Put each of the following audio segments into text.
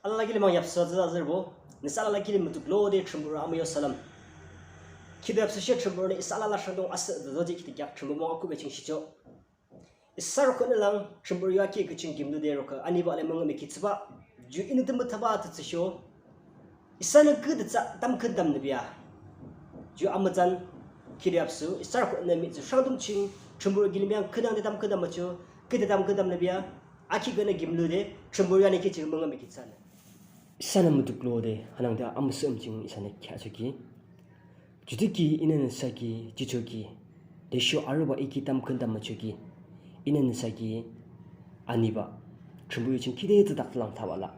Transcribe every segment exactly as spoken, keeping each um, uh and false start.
Alala kilim ang yapsu atsü azürbo. Nüsa alala kilim mutuklode Thrünpuh amüyo salam. Khide yapsu she Thrünpuhnü isa alala sangdung asüh de zojihkhi de kheak Thrünpuh mung akhuhbe ching shichoh. Isa rukhühnü lang Thrünpuh yu akhi küching gimlude rukhüh anibah le müngühmühi thsübah. Ju inü tümü thaba atsü sho. Isanü küde tsah tamkhüntamnü bea. Ju amütsan khide yapsu isa rukhühnü mihtsü sangdung ching Thrünpuh kilim yang künangde tamkhüntamnücho. Küde tamkhüntamnü bea. Akhi künü gimlude Thrünpuh yu aniki ching müngühmühi thsanü. Isanü mutuklode hanangde amüsüh üm ching isanü kheahchoki. Judüki inü nüsaki jichoki. Tüsho arübah iki tamkhüntamnüchoki. Inü nüsaki anibah Thrünpuh yu ching khide tsütak lang thabah la.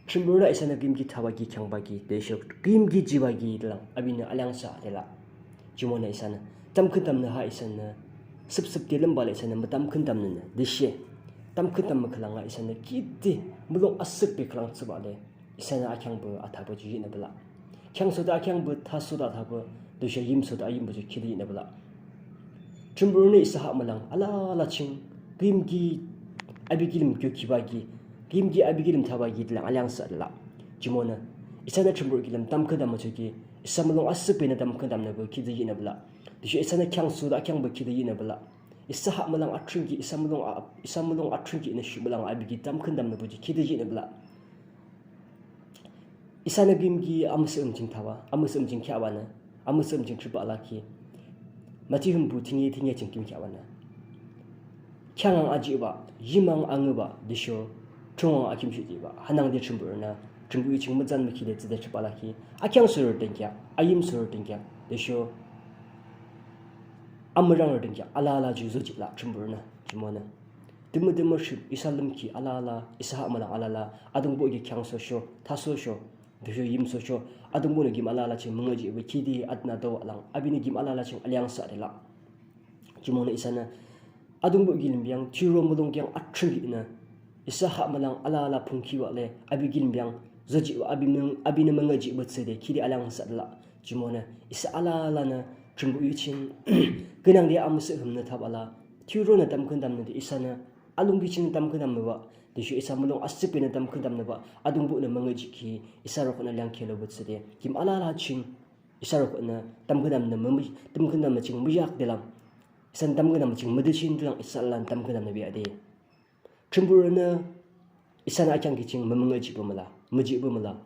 Thrünpuhnü isanü küyimki thabaki kheangbaki tüsho küyimki jibaki de lang abinü aliangsa de la. Jumonü isanü tamkhüntamnü ha isanü süpsüp de lümbah le isanü mütamkhüntamnünü tüshe tamkhüntamnü khülang a isanü khide mulong asükbe khülang thsübah le isanü akheangpü athapü ju yihnüpü la. Kheangsode akheangpü, thasode athapü, tüsho yimsode ayimbo ju khide yihnüpü la. Thrünpuhnü isa ha mülang alala ching küyimki api kilim kheokhibaki, küyimki api kilim thabaki de lang aliangsa de la. Jumonü isanü Thrünpuh kilim tamkhüntamnüchoki isa mulong asükbenü tamkhüntamnüpü khide yihnüpü la. Tüsho isanü kheangsode akheangpü khide yihnüpü la. Isa ha mülang athrünki, isa mulong a, isa mulong athrünki inü shi mülang api ki tamkhüntamnüpü ju khide yihnüpü la. Isanü küyimki amüsüh üm ching thaba, amüsüh üm ching kheahbanü, amüsüh üm ching thrütbah lakhi. Mathi hümpu thüne thüne ching küyimki kheahbanü. Kheangang ajihbah, yimang angübah, tüsho thungang akhimshihjihbah, hanangde Thrünpuhnü, Thrünpuh yu ching mütsan mükhide tsüde thrütbah lakhi. Akheangsorü dünkheak, ayimsorü dünkheak, tüsho amürangrü dünkheak, alala ju zojih la Thrünpuhnü, jumonü. Tümütümü shi isa lümkhi alala, isa ha mülang alala, Atungpuh ki kheangsosho, thasosho, tüsho yimsosho, Atungpuhnü kim alala ching müngühjihpü khide atna tobah lang, abinü kim alala ching aliangsa de la. Jumonü isanü Atungpuh kilim yang thiyuro mulong kheang athrünki inü isa ha mülang alala phungkhiwale, api kilim yang zojihwa api mung, abinü müngühjihpü thsüde khide aliangsa de la. Jumonü isa alalanü Thrünpuh yu ching künangde amüsüh hümnü thabah la. Thironü tamkhüntamnüde isanü alungki chingnü tamkhüntamnübah, tüsho isa mulong asükbenü tamkhüntamnübah, Atungpuhnü müngühjihkhi, isa rukhühnü leangkhi lopü thsüde, kim alala ching, isa rukhühnü tamkhüntamnü mümü, tamkhüntamnü ching müyak de lang, isanü tamkhüntamnü ching müdüchin de lang, isa alalanü tamkhüntamnü bea de. Thrünpuhnü isanü akheangki ching mümüngühjihpü müla, müjihpü müla.